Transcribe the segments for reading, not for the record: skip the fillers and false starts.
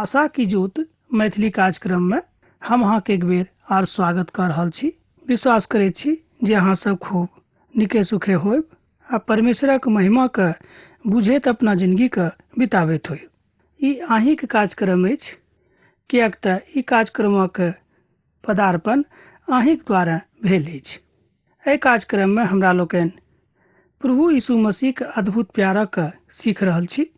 आशा की ज्योत मैथिली कार्यक्रममे हम अहाँके एक बेर आर स्वागत कऽ रहल छी। विश्वास करैत छी जे अहाँ सब खूब नीके सुखे होयब आ परमेश्वरक महिमाके बुझैत अपना जिनगीके बिताबैत होयब। ई अहीँके कार्यक्रम अछि, किएक तऽ ई कार्यक्रमक पदार्पण अहीँक द्वारा भेल अछि। एहि कार्यक्रममे हमरा लोकनि प्रभु यीशु मसीहके अद्भुत प्यारक सीख रहल छी।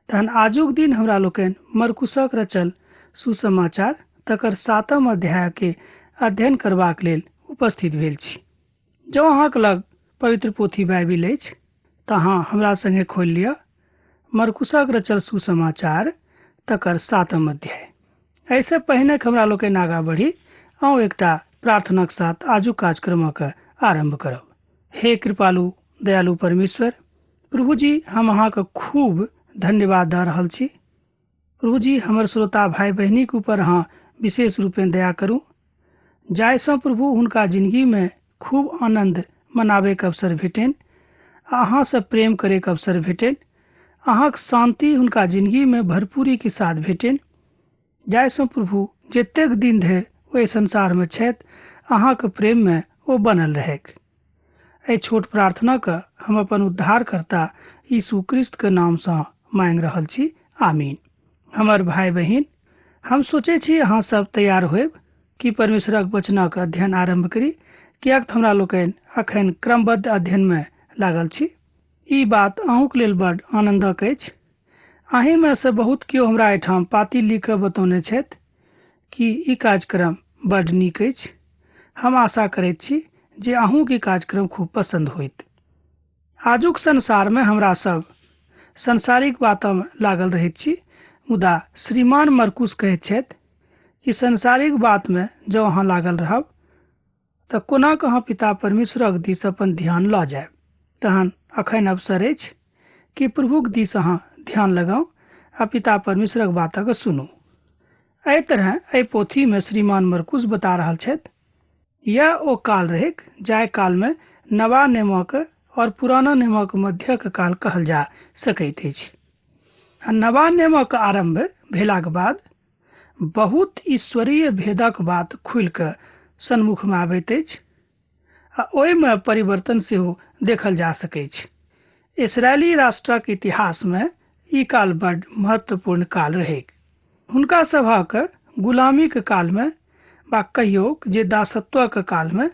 तहन आजुक दिन हमरा लोकनि मरकुसक रचल सुसमाचार तकर 7 अध्यायके अध्ययन करबाक लेल उपस्थित भेल छी। जँ अहाँके लग पवित्र पोथी बाइबिल अछि तऽ अहाँ हमरा संगे खोलि लिअ मरकुसक रचल सुसमाचार तकर 7 अध्याय। एहिसँ पहिने हमरा लोकनि आगाँ बढ़ी, आउ एकटा प्रार्थनाक साथ आजुक कार्यक्रमक आरम्भ करब। हे कृपालु दयालु परमेश्वर प्रभुजी, हम अहाँके खूब धन्यवाद दऽ रहल छी। प्रभुजी, हमर श्रोता भाइ बहिनीक ऊपर अहाँ विशेष रूपेँ दया करू, जाहिसँ प्रभु हुनका जिनगीमे खूब आनन्द मनाबैके अवसर भेटनि, अहाँसँ प्रेम करैके अवसर भेटनि, अहाँक शान्ति हुनका जिनगीमे भरपूरीके साथ भेटनि, जाहिसँ प्रभु जतेक दिन धरि ओहि संसारमे छथि अहाँके प्रेममे ओ बनल रहैक। एहि छोट प्रार्थनाके हम अपन उद्धारकर्ता यीशु क्रिस्तके नामसँ मांगि रहल छी, आमीन। हमर भाइ बहिन, हम सोचै छी अहाँ सब तैयार होयब कि परमेश्वरक वचनक अध्ययन आरम्भ करी, किएक तऽ हमरा लोकनि अखन क्रमबद्ध अध्ययनमे लागल छी। ई बात अहूँके लेल बड आनन्दक अछि। अहीँमे सँ बहुत केओ हमरा एहिठाम पाती लिख कऽ बतौने छथि कि ई कार्यक्रम बड नीक अछि। हम आशा करैत छी जे अहूँके ई कार्यक्रम खूब पसन्द होइत। आजुक संसारमे हमरा सब सांसारिक बातमे लागल रहैत छी, मुदा श्रीमान मरकुस कहैत छथि कि सांसारिक बातमे जँ अहाँ लागल रहब तऽ कोना कऽ अहाँ पिता परमेश्वरक दिस अपन ध्यान लऽ जायब। तहन अखन अवसर अछि कि प्रभुक दिस अहाँ ध्यान लगाउ आ पिता परमेश्वरक बातक सुनू। एहि तरह एहि पोथीमे श्रीमान मरकुस बता रहल छथि। यह ओ काल रहैक जाहि कालमे नवा नियमक और पुराना नियमक मध्यक काल कहल जा सकैत अछि। आ नवा नियमक आरम्भ भेलाक बाद बहुत ईश्वरीय भेदक बात खुलि कऽ सन्मुखमे आबैत अछि आ ओहिमे परिवर्तन सेहो देखल जा सकैछ। इसराइली राष्ट्रक इतिहासमे ई काल बड महत्वपूर्ण काल रहैक। हुनका सभक गुलामीक कालमे वा कहियौ जे दासत्वक कालमे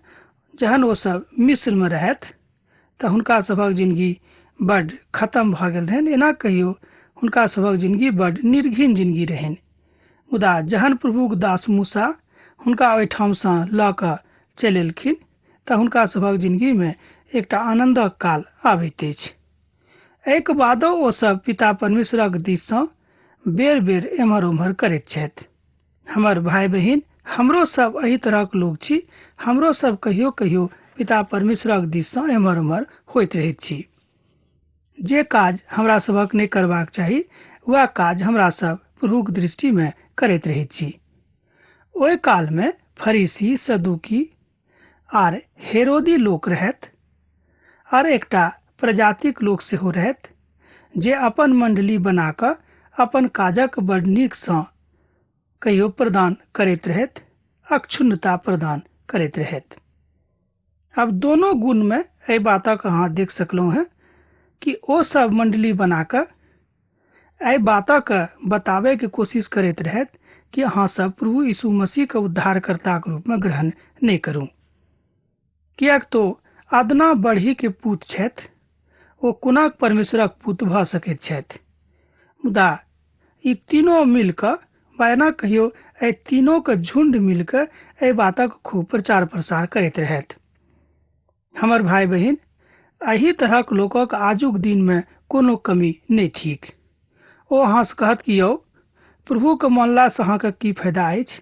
जहन ओ सब मिस्रमे रहथि तऽ हुनका सभक जिनगी बड खतम भऽ गेल रहनि। एना कहियौ हुनका सभक जिनगी बड निर्घिन जिनगी रहनि। मुदा जहन प्रभुक दास मूसा हुनका ओहिठामसँ लऽ कऽ चलि एलखिन तऽ हुनका सभक जिनगीमे एकटा आनन्दक काल आबैत अछि। एहिके बादो ओ सब पिता परमेश्वरक दिससँ बेर बेर एम्हर ओम्हर करैत छथि। हमर भाइ बहिन, हमरो सब एहि तरहक लोक छी। हमरो सब कहियो कहियो पिता परमेश्वरक दिससँ एम्हर ओम्हर होइत रहैत छी। जे काज हमरा सभक नहि करबाक चाही वएह काज हमरा सब प्रभुक दृष्टिमे करैत रहैत छी। ओहि कालमे फरीसी, सदूकी आर हेरोदी लोक रहथि आर एकटा प्रजातिक लोक सेहो रहथि जे अपन मंडली बना कऽ अपन काजक बड नीकसँ कहियो प्रदान करैत रहथि, अक्षुण्णता प्रदान करैत रहथि। अब दोनों गुणमे एहि बातक अहाँ देख सकलहुँ हेँ कि ओ सब मंडली बना कऽ एहि बातक बताबैके कोशिश करैत रहथि कि अहाँ सब प्रभु यीशु मसीहके उद्धारकर्ताके रूपमे ग्रहण नहि करू, किएक तो अदना बढ़ीके पूत छथि, ओ कोना परमेश्वरक पूत भऽ सकैत छथि। मुदा ई तीनों मिलकऽ वा एना कहियौ एहि तीनोके झुण्ड मिलकऽ एहि बातक खूब प्रचार प्रसार करैत रहथि। हमर भाइ बहिन, एहि तरहक लोकक आजुक दिनमे कोनो कमी नहि थिक। ओ अहाँसँ कहत कि यौ, प्रभुके मानलासँ अहाँके की फायदा अछि?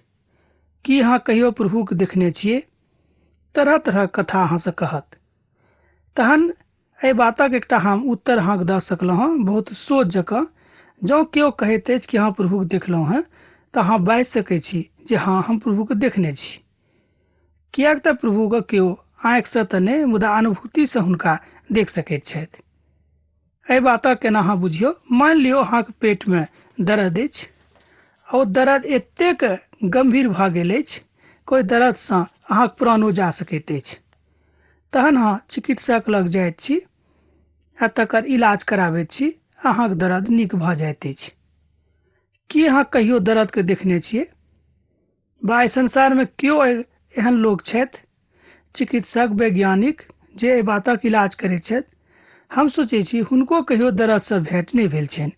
की अहाँ कहियो प्रभुके देखने छियै? तरह तरहक कथा अहाँसँ कहत। तहन एहि बातक एकटा हम उत्तर अहाँके दऽ सकलहुँ हँ बहुत सोच जकाँ। जँ केओ कहैत अछि कि अहाँ प्रभुके देखलहुँ हँ तऽ अहाँ बाजि सकै छी जे हँ, हम प्रभुके देखने छी। किएक तऽ प्रभुके केओ आँखिसँ तऽ नहि, मुदा अनुभूतिसँ हुनका देख सकैत छथि। एहि बातक केना अहाँ बुझियौ? मानि लियौ अहाँके पेटमे दर्द अछि आ ओ दर्द एतेक गम्भीर भऽ गेल अछि कि ओहि दर्दसँ अहाँके प्राणो जा सकैत अछि। तहन अहाँ चिकित्सक लग जाइत छी आ तकर इलाज कराबैत छी, अहाँके दर्द नीक भऽ जाइत अछि। की अहाँ कहियो दर्दके देखने छियै? बा एहि संसारमे केओ एहन लोक छथि, चिकित्सक, वैज्ञानिक, जे एहि बातक इलाज करैत छथि? हम सोचै छी हुनको कहियो दर्दसँ भेंट नहि भेल छनि,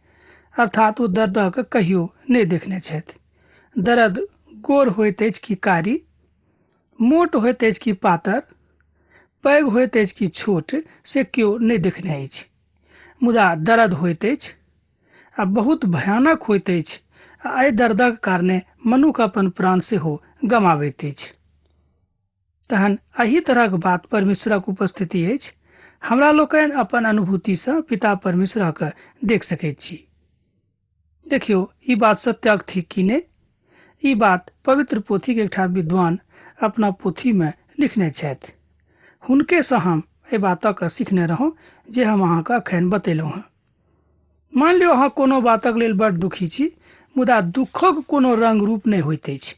अर्थात ओ दर्दक कहियो नहि देखने छथि। दर्द गोर होइत अछि कि कारी, मोट होइत अछि कि पातर, पैघ होइत अछि कि छोट, से केओ नहि देखने अछि। मुदा दर्द होइत अछि आ बहुत भयानक होइत अछि आ एहि दर्दक कारणे मनुख अपन प्राण सेहो गमाबैत अछि। तहन एहि तरहक बात परमेश्वरक उपस्थिति अछि। हमरा लोकनि अपन अनुभूतिसँ पिता परमेश्वरक देख सकैत छी। देखियौ, ई बात सत्यक थिक कि नहि? ई बात पवित्र पोथीके एकटा विद्वान अपना पोथीमे लिखने छथि। हुनकेसँ हम एहि बातक सीखने रहौं जे हम अहाँके अखन बतेलहुँ हँ। मानि लियौ अहाँ कोनो बातक लेल बड्ड दुखी छी, मुदा दुःखक कोनो रंग रूप नहि होइत अछि।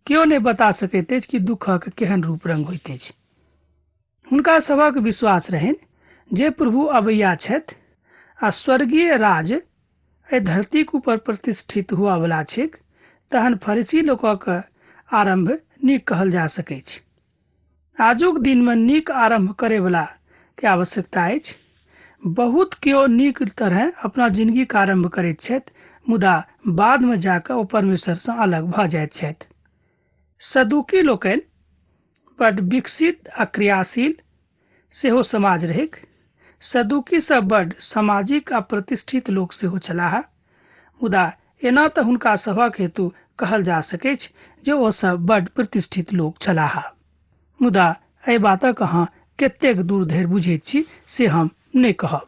केओ नहि बता सकैत अछि कि दुःखक केहन रूप रंग होइत अछि। हुनका सभक विश्वास रहनि जे प्रभु अबैया छथि आ स्वर्गीय राज एहि धरतीक ऊपर प्रतिष्ठित हुअवला छैक, तहन फरीसी लोकक आरम्भ नीक कहल जा सकैछ। आजुक दिनमे नीक आरम्भ करैवला के आवश्यकता अछि। बहुत केओ नीक तरहे अपना जिनगीक आरम्भ करैत छथि, मुदा बादमे जाकऽ ओ परमेश्वरसँ अलग भऽ जाइत छथि। सदुकी लोकनि बड विकसित आ क्रियाशील सेहो समाज रहैक। सदुकी सब बड सामाजिक आ प्रतिष्ठित लोक सेहो छलाह, मुदा एना तऽ हुनका सभक हेतु कहल जा सकैछ जे ओ सब बड प्रतिष्ठित लोक छलाह। मुदा एहि बातक अहाँ कतेक दूर धरि बुझैत छी से हम नहि कहब।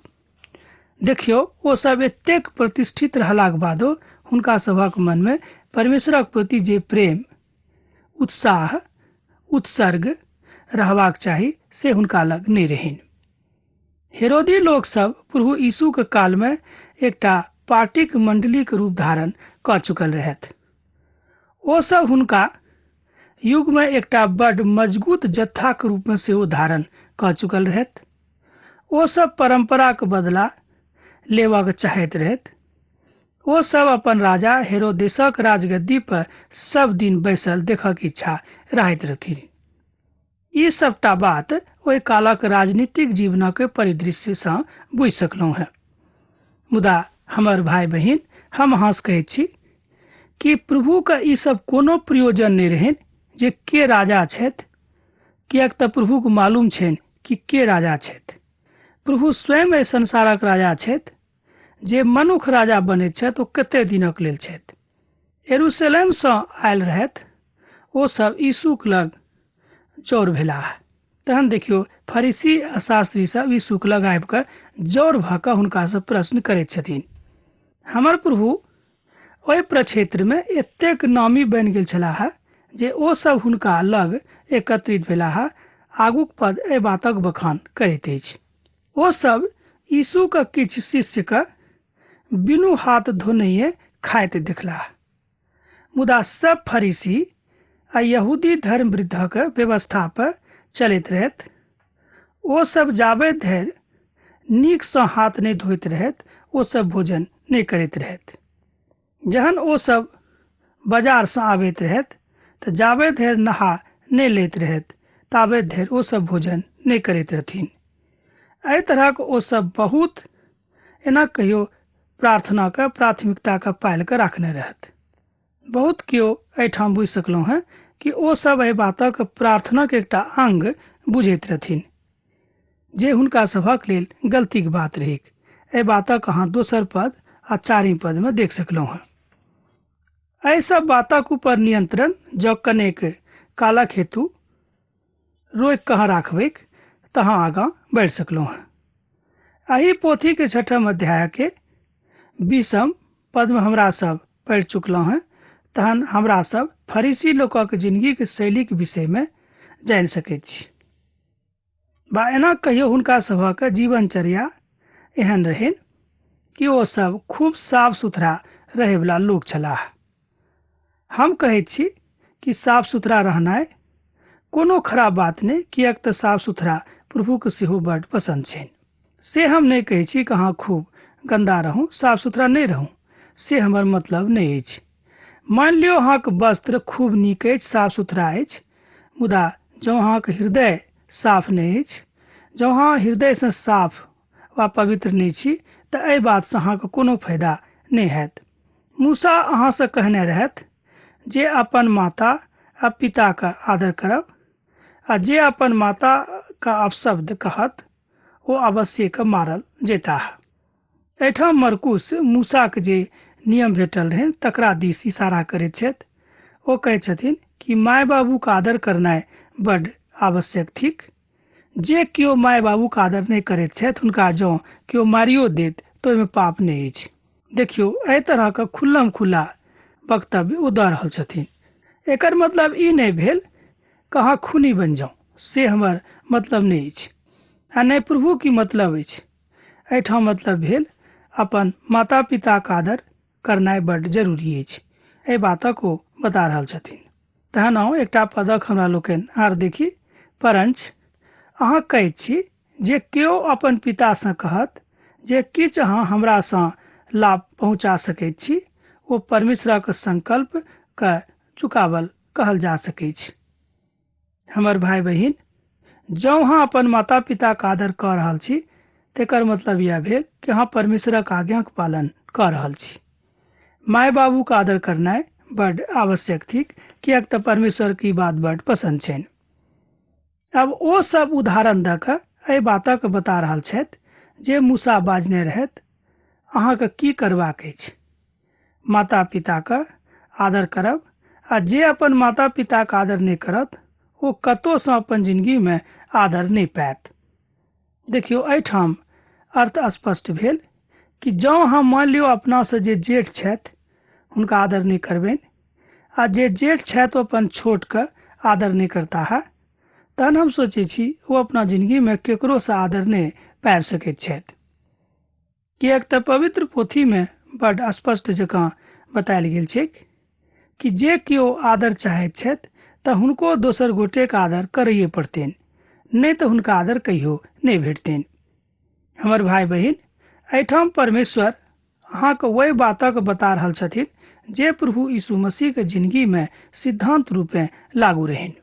देखियौ, ओ सब एतेक प्रतिष्ठित रहलाक बादो हुनका सभक मनमे परमेश्वरक प्रति जे प्रेम, उत्साह, उत्सर्ग रहबाक चाही से हुनका लग नहि रहनि। हेरोदी लोक सब प्रभु यीशुक कालमे एकटा पार्टीक मंडलीक रूप धारण कऽ चुकल रहथि। ओ सब हुनका युगमे एकटा बड मजगूत जत्थाक रूपमे सेहो धारण कऽ चुकल रहथि। ओ सब परम्पराक बदला लेबाक चाहैत रहथि। ओ सब अपन राजा हेरोदेसक राजगद्दी पर सब दिन बैसल देखक इच्छा राखैत रहथिन। ई सबटा बात ओहि कालक राजनीतिक जीवनक परिदृश्यसँ बुझि सकलहुँ हेँ। मुदा हमर भाय बहिन, हम अहाँसँ कहैत छी कि प्रभुके ई सब कोनो प्रयोजन नहि रहनि जे के राजा छथि, किएक तऽ प्रभुके मालूम छनि कि के राजा छथि। प्रभु स्वयं एहि संसारक राजा छथि। जे मनुख राजा बनैत छथि ओ कते दिनक लेल छथि। यरूशलेमसँ आयल रहथि ओ सब यीशुक लग जौर भेलाह। तहन देखियौ, फरीसी आ शास्त्री सब यीशुक लग आबि कऽ जौर भऽ कऽ हुनकासँ प्रश्न करैत छथिन। हमर प्रभु ओहि प्रक्षेत्रमे एतेक नामी बनि गेल छलाह जे ओ सब हुनका लग एकत्रित भेलाह। आगूक पद एहि बातक बखान करैत अछि। ओ सब यीशुक किछु शिष्यके बिनु हाथ धोनहिए खाइत देखलाह। मुदा सब फरीसी आ यहूदी धर्मवृद्धक व्यवस्था पर चलैत रहथि। ओ सब जाबे धरि नीकसँ हाथ नहि धोइत रहथि, ओ सब भोजन नहि करैत रहथि। जहन ओ सब बाजारसँ आबैत रहथि तऽ जाबे धरि नहा नहि लैत रहथि ताबे धरि ओ सब भोजन नहि करैत रहथिन। एहि तरहक ओ सब बहुत एना कहियो प्रार्थनाके प्राथमिकताके पालि कऽ राखने रहथि। बहुत केओ एहिठाम बुझि सकलहुँ हेँ कि ओ सब एहि बातक प्रार्थनाक एकटा अंग बुझैत रहथिन, जे हुनका सभक लेल गलतीक बात रहैक। एहि बातक अहाँ दोसर पद आ चारिम पदमे देख सकलहुँ हेँ। एहि सब बातक ऊपर नियंत्रण जँ कनेक कालक हेतु रोकि कऽ अहाँ राखबैक तऽ अहाँ आगाँ बढ़ि सकलहुँ हेँ। एहि पोथीके छठम अध्यायके 20म पदमे हमरा सब पढ़ि चुकलहुँ हेँ। तहन हमरा सब फरीसी लोकक जिनगीक शैलीक विषयमे जानि सकैत छी। बा एना कहियो हुनका सभक जीवनचर्या एहन रहनि कि ओ सब खूब साफ सुथरा रहैवला लोक छलाह। हम कहैत छी कि साफ सुथरा रहनाइ कोनो खराब बात नहि, किएक तऽ साफ सुथरा प्रभुके सेहो बड्ड पसन्द छनि। से हम नहि कहै छी कि अहाँ खूब गन्दा रहू, साफ सुथरा नहि रहू, से हमर मतलब नहि अछि। मानि लियौ अहाँके वस्त्र खूब नीक अछि, साफ सुथरा अछि, मुदा जँ अहाँके हृदय साफ नहि अछि, जँ अहाँ हृदयसँ साफ वा पवित्र नहि छी, तऽ एहि बातसँ अहाँके कोनो फायदा नहि हैत। मूसा अहाँसँ कहने रहथि जे अपन माता आ पिताके आदर करब, आ जे अपन माताके अपशब्द कहत ओ अवश्यके मारल जेताह। एहिठाम मरकुस मूसाके जे नियम भेटल रहनि तकरा दिस इशारा करैत छथि। ओ कहै छथिन कि माय बाबूके आदर करनाइ बड्ड आवश्यक थिक। जे केओ माय बाबूके आदर नहि करैत छथि हुनका जँ केओ मारियो देत तऽ ओहिमे पाप नहि अछि। देखियौ, एहि तरहके खुल्लम खुल्ला वक्तव्य ओ दऽ रहल छथिन। एकर मतलब ई नहि भेल कि अहाँ खूनी बनि जाउ, से हमर मतलब नहि अछि, आ नहि प्रभु की मतलब अछि। एहिठाम मतलब भेल अपन माता पिताके आदर करनाइ बड्ड जरूरी अछि, एहि बातक ओ बता रहल छथिन। तहन आउ एकटा पदक हमरा लोकनि आर देखी। परञ्च अहाँ कहैत छी जे केओ अपन पितासँ कहत जे किछु अहाँ हमरासँ लाभ पहुँचा सकैत छी, ओ परमेश्वरक संकल्प के चुकावल कहल जा सकैछ। हमर भाय बहिन, जँ अहाँ अपन माता पिताके आदर कऽ रहल छी तेकर मतलब इएह भेल कि अहाँ परमेश्वरक आज्ञाक पालन कऽ रहल छी। माय बाबूके आदर करनाइ बड्ड आवश्यक थिक, किएक तऽ परमेश्वरके ई बात बड्ड पसन्द छनि। आब ओ सब उदाहरण दऽ कऽ एहि बातक बता रहल छथि जे मूसा बाजने रहथि, अहाँके की करबाक अछि। माता पिताके आदर करब, आ जे अपन माता पिताके आदर नहि करत ओ कतहुसँ अपन जिंदगीमे आदर नहि पायत। देखियौ, एहिठाम अर्थ स्पष्ट भेल कि जँ अहाँ मानि लियौ अपनासँ जे जेठ छथि हुनका आदर नहि करबनि, आ जे जेठ छथि ओ अपन छोटके आदर नहि करताह, तहन हम सोचै छी ओ अपना जिंदगीमे केकरोसँ आदर नहि पाबि सकैत छथि। किएक तऽ पवित्र पोथीमे बड्ड स्पष्ट जकाँ बतायल गेल छैक कि जे केओ आदर चाहैत छथि तऽ हुनको दोसर गोटेके आदर करैए पड़तनि, नहि तऽ हुनका आदर कहियो नहि भेटतनि। हमर भाय बहिन, एहिठाम परमेश्वर अहाँके ओहि बातक बता रहल छथिन जे प्रभु यीशु मसीहके जिंदगीमे सिद्धांत रूपे लागू रहनि।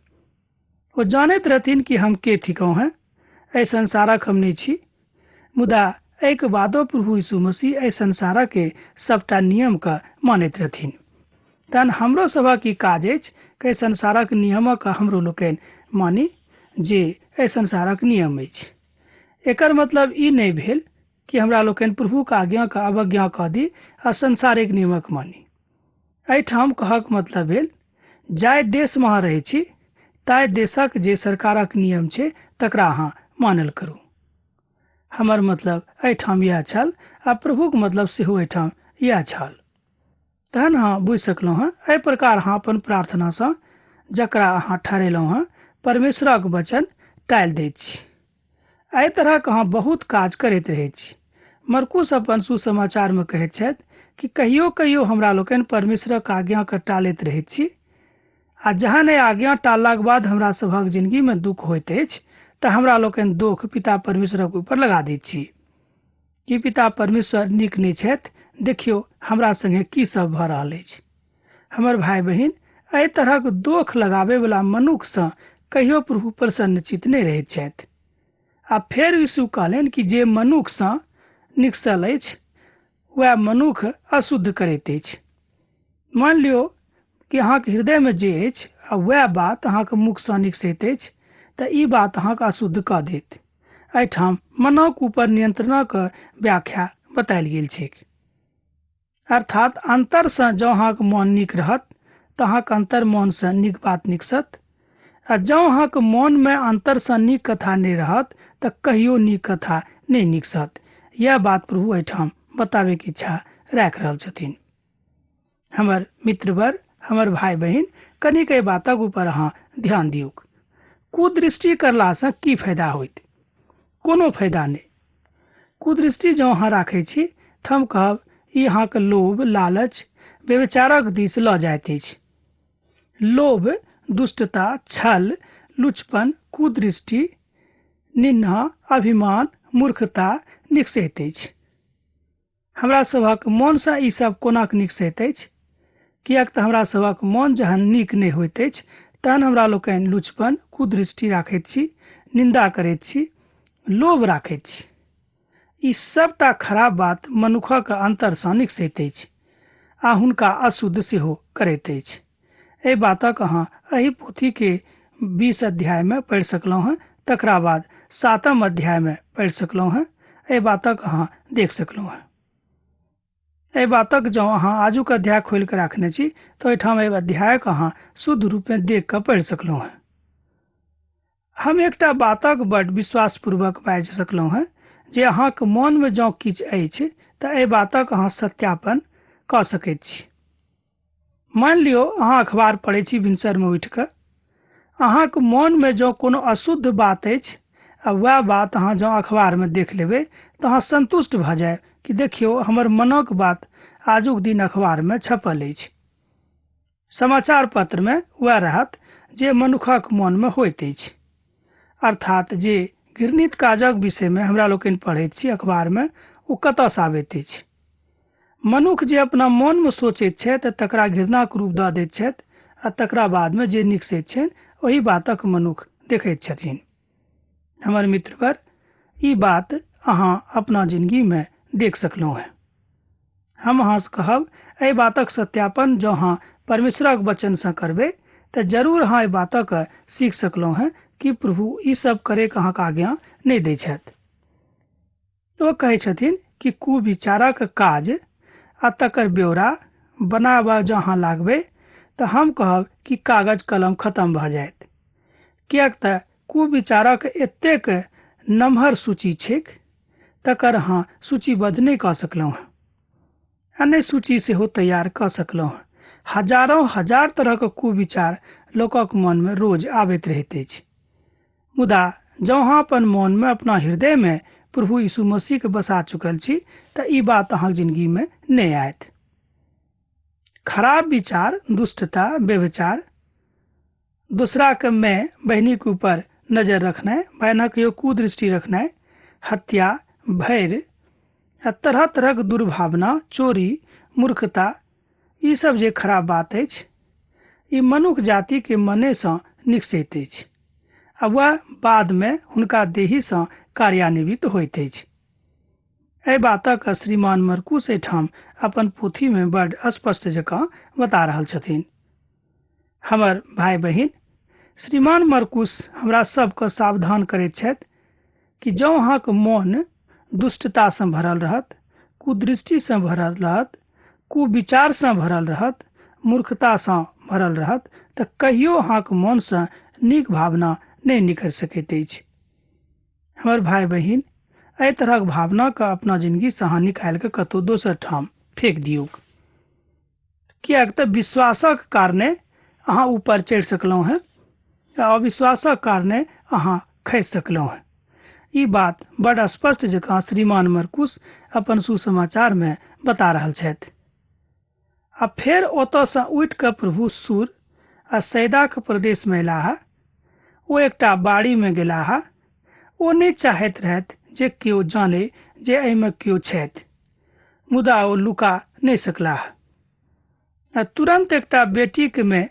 ओ जानैत रहथिन कि हम के थिकहुँ हेँ, एहि संसारक हम नहि छी, मुदा एहिके बादो प्रभु यीशु मसीह एहि संसारके सबटा नियमके मानैत रहथिन। तहन हमरो सभक ई काज अछि कि एहि संसारक नियमक हमरो लोकनि मानी जे एहि संसारक नियम अछि। एकर मतलब ई नहि भेल कि हमरा लोकनि प्रभुके आज्ञाके अवज्ञा कऽ दी आ संसारिक नियमक मानी। एहिठाम कहक मतलब भेल जाहि देशमे अहाँ रहै छी ताहि देशक जे सरकारक नियम छै तकरा अहाँ मानल करू। हमर मतलब एहिठाम इएह छल आ प्रभुक मतलब सेहो एहिठाम इएह छल। तहन अहाँ बुझि सकलहुँ हँ। एहि प्रकार अहाँ अपन प्रार्थनासँ जकरा अहाँ ठहरेलहुँ हँ परमेश्वरक वचन टालि दैत छी। एहि तरहक अहाँ बहुत काज करैत रहैत छी। मरकुस अपन सुसमाचारमे कहैत छथि कि कहियो कहियो हमरा लोकनि परमेश्वरक आज्ञाके टालैत रहैत छी, आ जहन एहि आज्ञा टाललाक बाद हमरा सभक जिंदगीमे दुख होइत अछि तऽ हमरा लोकनि दोख पिता परमेश्वरक ऊपर लगा दैत छी कि पिता परमेश्वर नीक नहि छथि, देखियौ हमरा संगे की सब भऽ रहल अछि। हमर भाय बहिन, एहि तरहक दोख लगाबैवला मनुखसँ कहियो प्रभु प्रसन्नचित नहि रहैत छथि। आ फेर यीशु कहलनि कि जे मनुखसँ निकसल अछि वएह मनुख अशुद्ध करैत अछि। मानि लियौ कि अहाँके हृदयमे जे अछि आ वएह बात अहाँके मुखसँ निकसैत अछि तऽ ई बात अहाँके अशुद्ध कऽ देत। एहिठाम मनक ऊपर नियंत्रणक व्याख्या बतायल गेल छैक। अर्थात अन्तरसँ जँ अहाँके मन नीक रहत तऽ अहाँके अन्तर मनसँ नीक बात निकसत, आ जँ अहाँके मनमे अन्तरसँ नीक कथा नहि रहत तऽ कहियो नीक कथा नहि निकसत। इएह बात प्रभु एहिठाम बताबैके इच्छा राखि रहल छथिन। हमर मित्रवर, हमर भाय बहिन, कनिक एहि बातक ऊपर अहाँ ध्यान दियौक। कुदृष्टि करलासँ की फायदा होइत? कोनो फायदा नहि। कुदृष्टि जँ अहाँ राखै छी तऽ हम कहब ई अहाँके लोभ, लालच, व्यभिचारक दिस लऽ जाइत अछि। लोभ, दुष्टता, छल, लुचपन, कुदृष्टि, निन्दा, अभिमान, मूर्खता निकसैत अछि। हमरा सभक मोनसँ ई सब कोना निकसैत अछि? किएक तऽ हमरा सभक मोन जहन नीक नहि होइत अछि तहन हमरा लोकनि लुचपन, कुदृष्टि राखैत छी, निन्दा करैत छी, लोभ राखैत छी। ई सबटा खराब बात मनुखक अन्तरसँ निकसैत अछि आ हुनका अशुद्ध सेहो करैत अछि। एहि बातक अहाँ एहि पोथीके 20 अध्यायमे पढ़ि सकलहुँ हेँ, तकरा बाद 7 अध्यायमे पढ़ि सकलहुँ हेँ। एहि बातक अहाँ देख सकलहुँ हेँ। एहि बातक जँ अहाँ आजुक अध्याय खोलि कऽ राखने छी तऽ एहिठाम एहि अध्यायक अहाँ शुद्ध रूपे देख कऽ पढ़ि सकलहुँ हेँ। हम एकटा बातक बड विश्वासपूर्वक बाजि सकलहुँ हेँ जे अहाँके मोनमे जँ किछु अछि तऽ एहि बातक अहाँ सत्यापन कऽ सकैत छी। मानि लियौ अहाँ अखबार पढ़ै छी भिनसरमे उठि कऽ, अहाँके मोनमे जँ कोनो अशुद्ध बात अछि आ वएह बात अहाँ जँ अखबारमे देख लेबै तऽ अहाँ संतुष्ट भऽ जायब कि देखियौ हमर मनक बात आजुक दिन अखबारमे छपल अछि। समाचार पत्रमे वएह रहत जे मनुखक मोनमे होइत अछि। अर्थात जे घृणित काजक विषयमे हमरा लोकनि पढ़ैत छी अखबारमे, ओ कतऽसँ आबैत अछि? मनुख जे अपना मोनमे सोचैत छथि तकरा घृणाक रूप दऽ दैत छथि आ तकरा बादमे जे निकसैत छनि ओहि बातक मनुख देखैत छथिन। हमर मित्रवर, ई बात अहाँ अपना जिंदगीमे देख सकलहुँ हेँ। हम अहाँसँ कहब एहि बातक सत्यापन जँ अहाँ परमेश्वरक वचनसँ करबै तऽ जरूर अहाँ एहि बातक सीख सकलहुँ हेँ कि प्रभु ई सब करैके अहाँके आज्ञा नहि दै छथि। ओ कहै छथिन कि कुविचारक काज आ तकर ब्यौरा बनाबऽ जँ अहाँ लागबै तऽ हम कहब कि कागज कलम खतम भऽ जायत। किएक तऽ कुविचारक एतेक नमहर सूची छैक तकर अहाँ सूचीबद्ध नहि कऽ सकलहुँ हेँ आ नहि सूची सेहो तैयार कऽ सकलहुँ हेँ। हजारों हजार तरहक कुविचार लोकक मनमे रोज आबैत रहैत अछि। मुदा जँ अहाँ अपन मनमे, अपना हृदयमे प्रभु यीशु मसीहके बसा चुकल छी तऽ ई बात अहाँके जिंदगीमे नहि आयत। खराब विचार, दुष्टता, व्यभिचार, दोसराके माय बहिनीके ऊपर नजर रखनाइ, बहिनक कहियो कुदृष्टि रखनाइ, हत्या, भैर आ तरह तरहक दुर्भावना, चोरी, मूर्खता, ई सब जे खराब बात अछि ई मनुख जातिके मनेसँ निकसैत अछि आ वएह बादमे हुनका देहीसँ कार्यान्वित होइत अछि। एहि बातक श्रीमान मरकुस एहिठाम अपन पोथीमे बड स्पष्ट जकाँ बता रहल छथिन। हमर भाय बहिन, श्रीमान मरकुस हमरा सबके सावधान करैत छथि कि जँ अहाँके मोन दुष्टतासँ भरल रहत, कुदृष्टिसँ भरल रहत, कुविचारसँ भरल रहत, मूर्खतासँ भरल रहत तऽ कहियो अहाँके मोनसँ नीक भावना नहि निकलि सकैत अछि। हमर भाय बहिन, एहि तरहक भावनाके अपना जिंदगीसँ अहाँ निकालि कऽ कतहु दोसर ठाम फेक दियौक। किएक तऽ विश्वासक कारणे अहाँ ऊपर चढ़ि सकलहुँ हेँ आ अविश्वासक कारणे अहाँ खसि सकलहुँ हेँ। ई बात बड स्पष्ट जकाँ श्रीमान मरकुस अपन सुसमाचारमे बता रहल छथि। आ फेर ओतऽसँ उठि कऽ प्रभु सूर आ सैदाक प्रदेशमे अयलाह। ओ एकटा बाड़ीमे गेलाह। ओ नहि चाहैत रहथि जे केओ जाने जे एहिमे केओ छथि, मुदा ओ लुका नहि सकलाह। आ तुरन्त एकटा बेटीके मे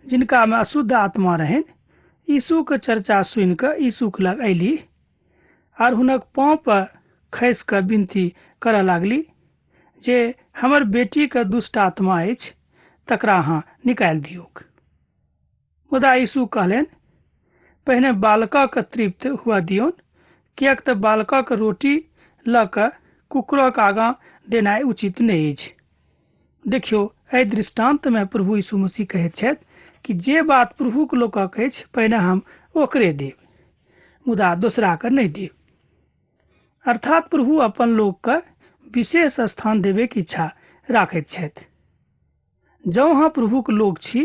जिनकामे अशुद्ध आत्मा रहनि, यीशुके चर्चा सुनि कऽ यीशुके लग अयली आर हुनक पाँव पर खसि कऽ विनती करऽ लागली जे हमर बेटीके दुष्ट आत्मा अछि, तकरा अहाँ निकालि दियौक। मुदा यीशु कहलनि, पहिने बालकक तृप्त हुअ दियौन, किएक तऽ बालकक रोटी लऽ कऽ कुकुरक आगाँ देनाइ उचित नहि अछि। देखियौ, एहि दृष्टान्तमे प्रभु यीशु मसीह कहैत छथि कि जे बात प्रभुक लोकक अछि पहिने हम ओकरे देब, मुदा दोसराके नहि देब। अर्थात प्रभु अपन लोकके विशेष स्थान देबैके इच्छा राखैत छथि। जँ अहाँ प्रभुक लोक छी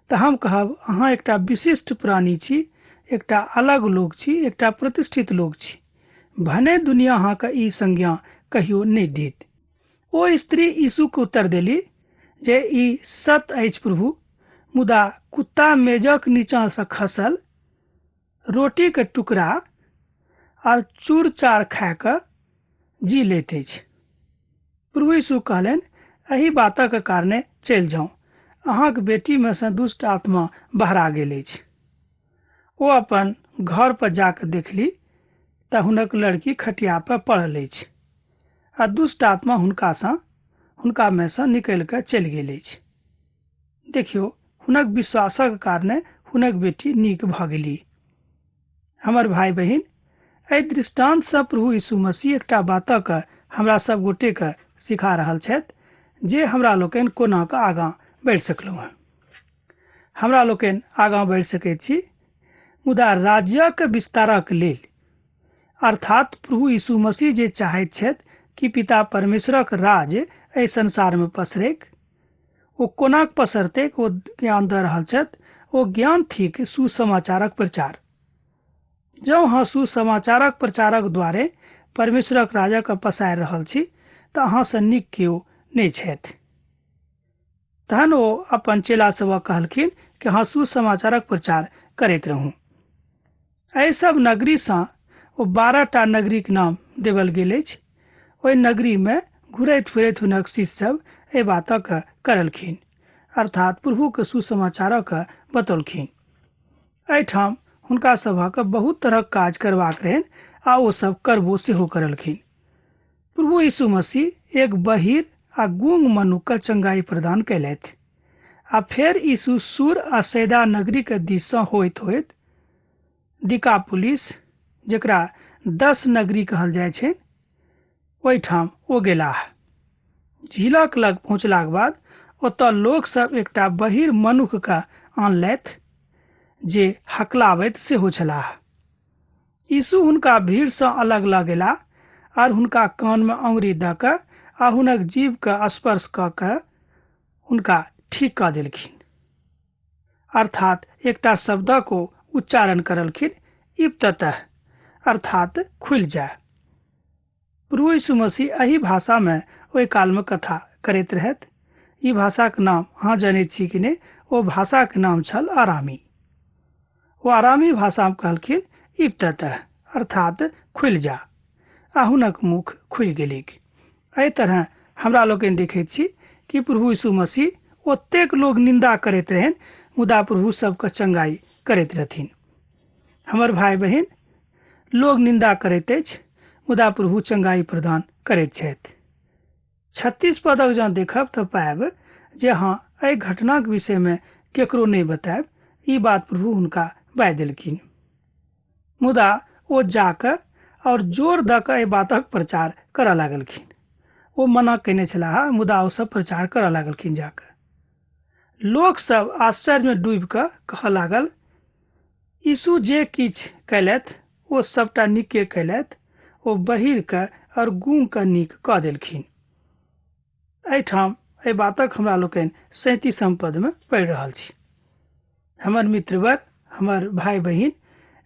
तऽ हम कहब अहाँ एकटा विशिष्ट प्राणी छी, एकटा अलग लोक छी, एकटा प्रतिष्ठित लोक छी। भने दुनिया अहाँके ई संज्ञा कहियो नहि देत। ओ स्त्री यीशुके उत्तर देली जे ई सत्य अछि प्रभु, मुदा कुत्ता मेजक नीचाँ सँ खसल रोटीक टुकड़ा आर चूर चार खाए कऽ जी लैत अछि। प्रभु यीशु कहलनि, एहि बातक कारणे चलि जाउ, अहाँक बेटी मे सँ दुष्ट आत्मा बहरा गेल अछि। ओ अपन घर पर जा कऽ देखली तऽ हुनक लड़की खटिया पर पड़ल अछि आ दुष्ट आत्मा हुनका मे सँ निकलि कऽ चलि गेल अछि। देखियौ, हुनक विश्वासक कारणे हुनक बेटी नीक भऽ गेली। हमर भाय बहिन, एहि दृष्टान्तसँ प्रभु यीशु मसीह एकटा बातक हमरा सब गोटेके सिखा रहल छथि जे हमरा लोकनि कोना कऽ आगाँ बढ़ि सकलहुँ हँ। हमरा लोकनि आगाँ बढ़ि सकैत छी, मुदा राज्यक विस्तारक लेल, अर्थात प्रभु यीशु मसीह जे चाहैत छथि कि पिता परमेश्वरक राज एहि संसारमे पसरैक, ओ कोना पसरतैक ओ ज्ञान दऽ रहल छथि। ओ ज्ञान थिक सुसमाचारक प्रचार। जँ अहाँ सुसमाचारक प्रचारक द्वारे परमेश्वरक राजक पसारि रहल छी तऽ अहाँसँ नीक केओ नहि छथि। तहन ओ अपन चेला सभक कहलखिन कि अहाँ सुसमाचारक प्रचार करैत रहू। एहि सब नगरीसँ ओ 12टा नगरीक नाम देवल गेल अछि। ओहि नगरीमे घुरैत फिरैत हुनक शिष्य सब एहि बातक करलखिन, अर्थात प्रभुक सुसमाचारक बतौलखिन। एहिठाम हुनका सभक बहुत तरहक काज करबाक रहनि आ ओ सब करबो सेहो करलखिन। प्रभु यीशु मसीह एक बहिर आ गूंग मनुख के चंगाई प्रदान कयलथि आ फेर यीशु सूर आ सैदा नगरी के दिस सँ होइत होइत दिकापुलिस, जकरा 10 नगरी कहल जाइ छै, ओहिठाम ओ गेलाह। झीलक लग पहुँचलाक बाद ओतऽ लोक सब एकटा बहिर मनुख के आनलथि जे हकलाबैत सेहो छलाह। यीशु हुनका भीड़ सँ अलग लऽ गेलाह आर हुनका कान मे अंगुरी दऽ कऽ आ हुनक जीभ के स्पर्श कऽ कऽ हुनका ठीक कऽ देलखिन। अर्थात एकटा शब्दक ओ उच्चारण करलखिन, इप्ततः, अर्थात खुलि जाय। प्रभु यीशु मसीह एहि भाषा मे ओहि काल मे कथा करैत रहथि। ई भाषाक नाम अहाँ जनैत छी कि नहि? ओ भाषाक नाम छल आरामी। ओ आरामी भाषा मे कहलखिन इप्ततः, अर्थात खुलि जा, आ हुनक मुख खुलि गेलैक। एहि तरह हमरा लोकनि देखैत छी कि प्रभु यीशु मसीह ओतेक लोग निंदा करैत रहनि, मुदा प्रभु सबके चंगाई करैत रहथिन। हमर भाय बहिन, लोग निंदा करैत अछि, मुदा प्रभु चंगाई प्रदान करैत छथि। 36 पदक जँ देखब तऽ पायब जे अहाँ एहि घटनाक विषयमे केकरो नहि बतायब, ई बात प्रभु हुनका बाजि देलखिन। मुदा ओ जाकऽ और जोर दऽ कऽ एहि बातक प्रचार करऽ लागलखिन। ओ मना कयने छलाह, मुदा ओ सब प्रचार करऽ लागलखिन जाकऽ। लोक सब आश्चर्यमे डूबि कऽ कहऽ लागल, यीशु जे किछु कयलथि ओ सबटा नीके कयलथि, ओ बहिर के और गूंग के नीक कऽ देलखिन। एहिठाम एहि बातक हमरा लोकनि 37म पदमे पढ़ि रहल छी। हमर मित्रवर, हमर भाय बहिन,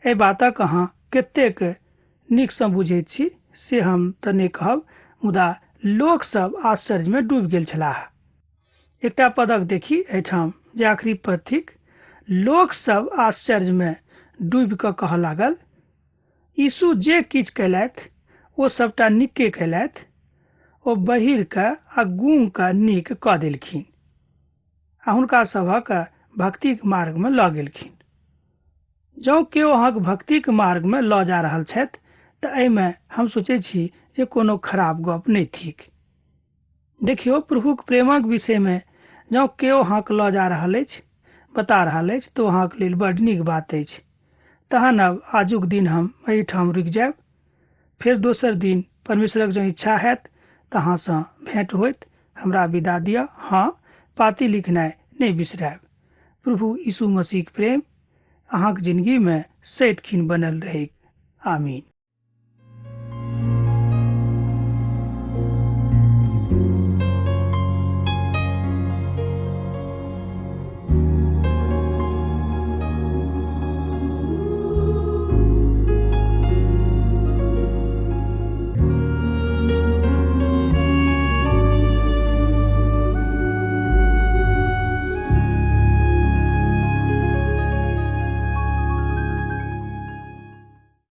एहि बातक अहाँ कतेक नीकसँ बुझैत छी से हम तऽ नहि कहब, मुदा लोक सब आश्चर्यमे डूबि गेल छलाह। एकटा पदक देखी एहिठाम जे आखिरी पद थिक, लोक सब आश्चर्यमे डूबि कऽ कहऽ लागल, यीशु जे किछु कयलथि ओ सबटा नीके कयलथि, ओ बहिर के आ गूंग के नीक कऽ देलखिन आ हुनका सभक भक्तिक मार्गमे लऽ गेलखिन। जँ केओ अहाँक भक्तिक मार्गमे लऽ जा रहल छथि तऽ एहिमे हम सोचै छी जे कोनो खराब गप नहि थिक। देखियौ, प्रभुक प्रेमक विषयमे जँ केओ अहाँके लऽ जा रहल अछि, बता रहल अछि, तऽ ओ अहाँके लेल बड्ड नीक बात अछि। तहन आब आजुक दिन हम एहिठाम रुकि जायब। फेर दोसर दिन परमेश्वरक जँ इच्छा हैत तऽ अहाँसँ भेंट होयत। हमरा विदा दिअ। हँ, पाती लिखनाइ नहि बिसरायब। प्रभु यीशु मसीहक प्रेम अहाँक जिनगीमे सदिखन बनल रहैक। आमीन।